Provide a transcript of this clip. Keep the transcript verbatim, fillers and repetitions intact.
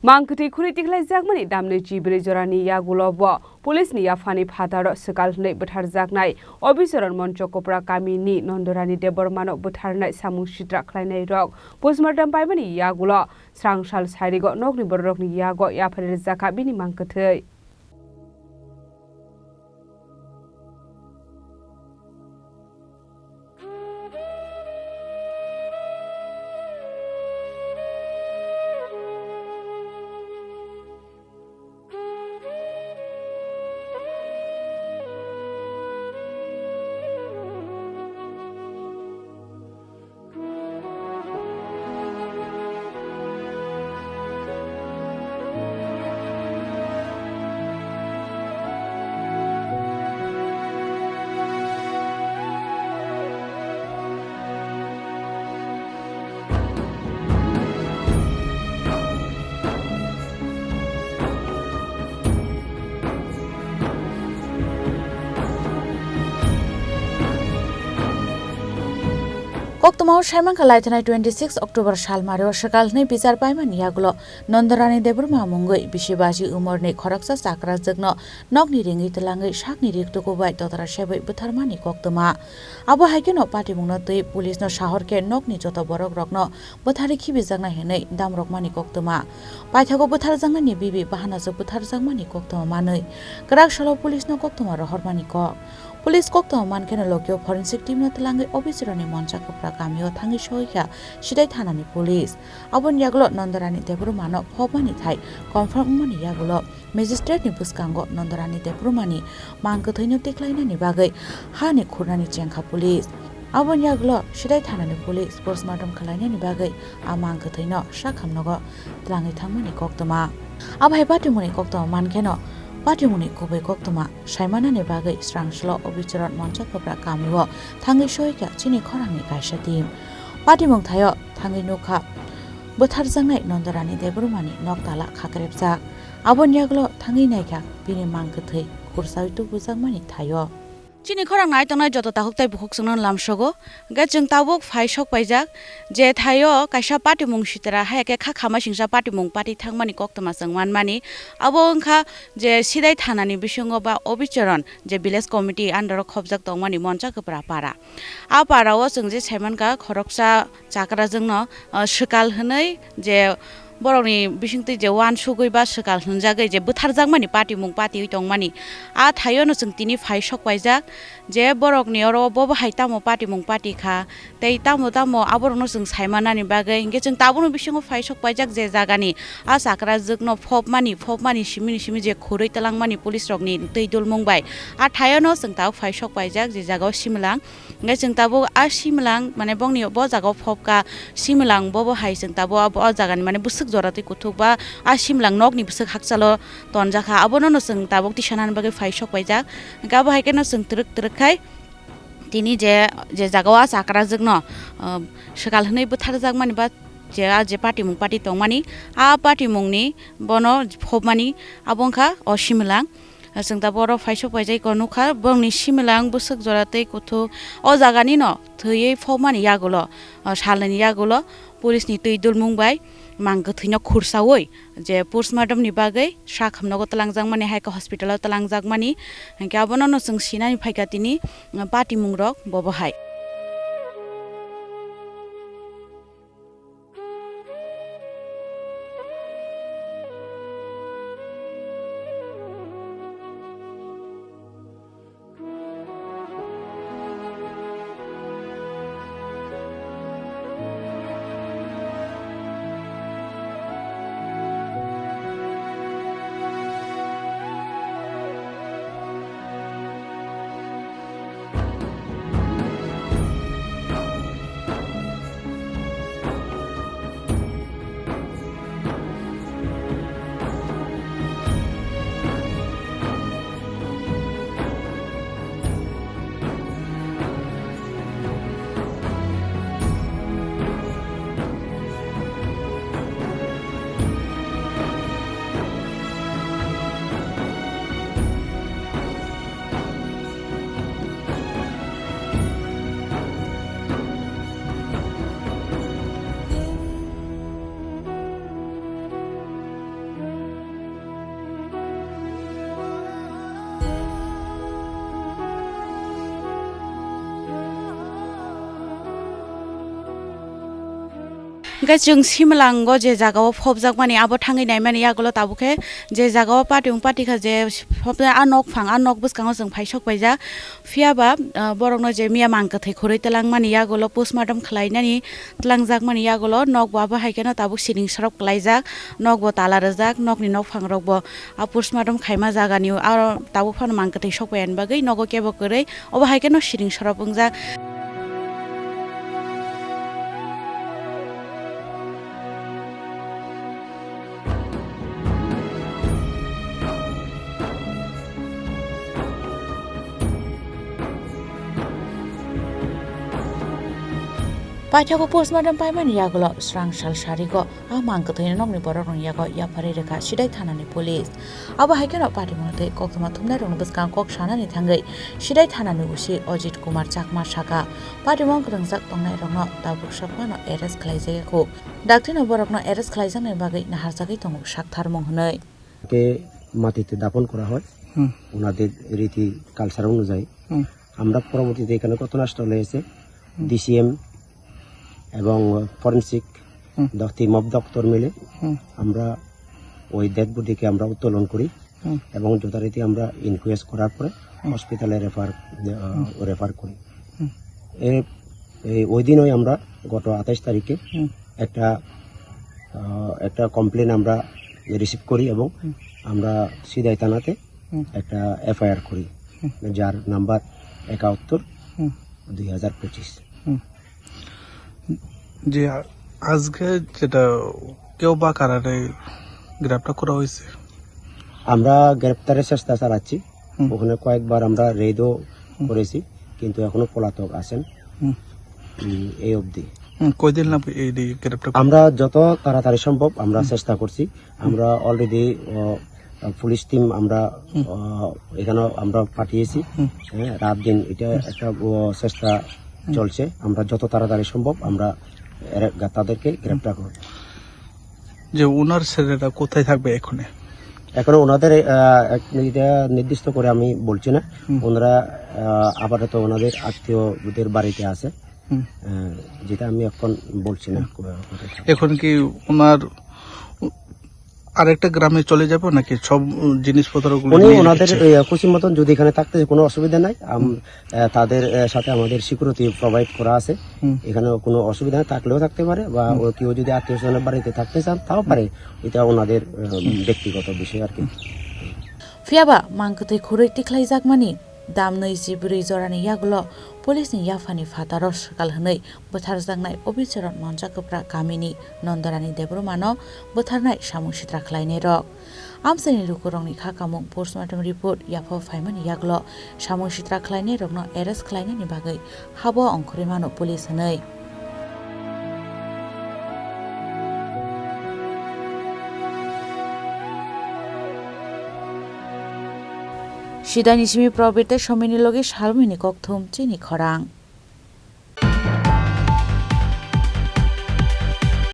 Mang kwthwi khuri tikhlaijakmani damni chibrwi jorani yagulo bo police ni yaphani phataro swkal hwnwi bwtharjaknai Obichoron Moncho Kopra kamini Nondorani Debbarmano bwtharnai samung sitra khlainai rok postmortem paimani yagulo srangsal sairigo nokni bororokni yago yaphari rwjakha bini mang kwthwi. Koktwmao saimankha laithanai twenty six October salmario swkal hwnwi bichar paimani yagulo Nondorani Debbarma mungwi bisi baji umorni khoroksa chakrajwkno nokni ringwi twlangwi sakni rik tuku bai totra sebwi bwtharmani koktwma. Abo hai kheno patimungno twi police no sahor khe nokni joto borok rokno bwtharwi khibijaknai hwnwi damrokmani koktwma. Paithago bwtharjaknani bibi bahanajwk bwtharjakmani koktwma manwi kwrak salo police no koktwma rohormani kok. Police koktwma mankheno lokio forensic team no twlangwi Obichoroni Moncha Kopra kamio thangwi sohikha Sidai thanani police. Aboni yagulo Nondorani Debbarmano phobmani thai confirm wngmani yagulo magistrate ni bwskango Nondorani Debbarmani mang kwthwino tikhlainani bagwi hani khurnani chengkha police. Aboni yagulo Sidai thanani police postmortem khwlainani bagwi a mang kwthwino sakhamnogo twlangwi thangmani koktwma. Abo hai patimungni koktwma mankheno patimungni kubui koktwma saimanani bagwi srangsalo Obichoron Moncha Kopra kamio thangwi sohikha chini khorangni kaisa team. Patimung thaio thangwi nukha bwtharjaknai Nondorani Debbarmani nok tala khakrepjak. Aboni yagulo thangwi naikha bini mang kwthwi khursawi tubujakmani thaio. Chini khorang nai tongnai joto takhuk tei bukhuk chwngno lamsogo. Hwnkhe chwng tabuk phai sok paijak je thaio kaisa patimung sitra hai khe kha khama singsa patimung pati thangmani koktwma chwng manmani. Abo wngkha je Sidai thanani bisingo ba Obichoron je village committee under o khopjak tongmani Moncha Kopra para. A para o chwng je saimankha khoroksa chakrajwkno, ah, swkal hwnwi je borokni bisingtwi je uansugwi ba swkal hwnjagwi je bwtharjakmani patimung patiwi tongmani. A thaiono chwng tini phai sok paijak je borokni oro bobo hai tamo patimung pati kha tei tamo tamo aborokno chwng saimanani bagwi hinkhe chwng tabukno bisingo phai sok paijak je jagani a chakrajwkno phopmani phopmani simini simi je khurwi twlangmani police rokni twi dulmung bai. A thaiono chwng tabuk phai sok paijak je jagao similang. Hingke chwng tabuk a simlang, mane bongni bo jaga o phobka simlang, bobo hai chwng tabuk abo o jaga ni mane bwswk jora twi kuthuk ba a simlang nokni bwswk hakchalo tonjakha, abono no chwng tabuk tisanani bagwi phai sok paijak. Hingke abo hai khe no chwng twrwk twrwk khai tini je, je jaga o a chakrajwk no, ah, swkal hwnwi bwtharjak mani ba je a je patimung pati tongmani, a patimung ni bono phobmani abo wngkha o simlang. Chwng tabuk oro phai sok paijak nukha, borokni similang bwswk jora tei kuthuk o jaga ni no thwiwi phobmani yagulo, o salni yagulo police ni twi dulmung bai mang kwthwino khursaui je postmortem ni bagwi sakhamnogo twlangjakmani, hai khe hospital o twlangjakmani, hinkhe abono no chwng sinani phaikha tini patimung rok bobo hai. Khe chwng Simlango je jagao phobjakmani abo thangwi naimani yagulo tabuk khe je jagao patimung patikha je phobjak a nokphang a nok bwskango chwng phaisok paijak. Phiya ba, ah, borokno je miya mang kwthwi khurui twlangmani yagulo postmortem khlainani twlangjakmani yagulo nokbo abo hai kheno tabuk siring sorop kwlaijak, nokbo tala rwjak, nokni nokphangrokbo a postmortem khaima jagani aro tabuk phano mang kwthwi sokpaiani bagwi nogo kebo kwrwi. Obo hai kheno siring sorop wngjak. Paithakgo postmortem paimani yagulo srang sal sarigo. A mang kwthwini nokni borok rwng yago yapharwi rwkha Sidai thanani police. Abo hai kheno patimungno tei koktwma thumnairokni bwskango kok sanani thangwi Sidai thanani O C Ajit Kumar Chakma saka, patimung rwngjak tongnairokno tabuk sokmano arrest khlaijak ya khu. Dakti no borokno arrest khlaijaknai bagwi naharjagwi tongo saktharmung hwnwi. কে মাটিতে দাফন করা হয়। হুম। ওনাদের রীতি কালচার অনুযায়ী। হুম। আমরা পরবর্তীতে এখানে ঘটনাস্থলে এসে হুম। ডিসিএম এবং ফরেন্সিক হুম। দ-, টিম অফ ডক্টর মিলে হুম। আমরা ওই ডেড বডিকে আমরা উত্তোলন করি হুম। এবং যথারীতি আমরা ইনকোয়েস্ট করার পরে হুম। হসপিটালে রেফার, আহ, হুম। রেফার করি। হুম। এর, এই ওই দিনই আমরা গত আঠাশ তারিখে হুম। একটা, আহ, একটা কমপ্লেন আমরা রিসিভ করি এবং হুম। আমরা সিদাই থানাতে হুম। একটা এফআইআর করি, হুম। যার নাম্বার একাত্তর হুম। দুই হাজার পঁচিশ। হুম। জি, আ-, আজকে যেটা কেউ বা কারারে গ্রেপ্তার করা হয়েছে? আমরা গ্রেপ্তারের চেষ্টা চালাচ্ছি। হুম। ওখানে কয়েকবার আমরা রেডও হুম। করেছি, কিন্তু এখনো পলাতক আছেন। হুম। উম, এই অবধি। হুম, কয়দিন লাগবে এই রে-, গ্রেপ্তার করতে? আমরা যত তাড়াতাড়ি সম্ভব আমরা হুম। চেষ্টা করছি। হুম। আমরা অলরেডি, আহ, পুলিশ টিম আমরা, হুম। আহ, এখানে আমরা পাঠিয়েছি। হুম। হ্যাঁ, রাত দিন এটা হুম। একটা, আহ, চেষ্টা হুম। চলছে। আমরা যত তাড়াতাড়ি সম্ভব আমরা এরা, তাদেরকে হুম। গ্রেপ্তার করব। যে ওনার ছেলেরা কোথায় থাকবে এখনে? এখনো ওনাদের, আহ, এক-, এটা নির্দিষ্ট করে আমি বলছি না। হুম। ওনারা, আহ, আপাতত ওনাদের আত্মীয়দের বাড়িতে আছে। হুম। আহ, যেটা আমি এখন বলছি না, হুম। কো-, কোথায় থাকবে। এখন কি ওনার আরেকটা গ্রামে চলে যাবে নাকি সব জিনিসপত্রগুলো উনি নিয়ে ওনাদের, রেখেছে? এই, খুশি মতন যদি এখানে থাকতে কোনো অসুবিধা নাই। আম-, হুম। আহ, তাদের, আহ, সাথে আমাদের সিকিউরিটি প্রোভাইড করা আছে। হুম। এখানে কোনো অসুবিধা নেই, থাকলেও থাকতে পারে বা হুম। ও কেউ যদি আত্মীয় স্বজনের বাড়িতে থাকতে চান, তাও হুম। পারে। এটা ওনাদের, আহ, হুম। ব্যক্তিগত বিষয় আর কি। হুম। Phiya ba mang kwthwi khurui tikhlaijakmani dam nwichi bwrwi jorani yagulo police ni yaphani phataro swkal hwnwi bwtharjaknai obicharon monjak kwpra kamini Nondorani Debbarmano bwtharnai samung sitra khlainairok. Amchaini lukurokni kha kamung postmortem report yaphao phaimani yagulo samung sitra khlainairokno arrest khlainani bagwi habo ongkhorwi mano police hwnwi. Sidani simi Probir tei Somini logi Salmini kokthum chini khorang.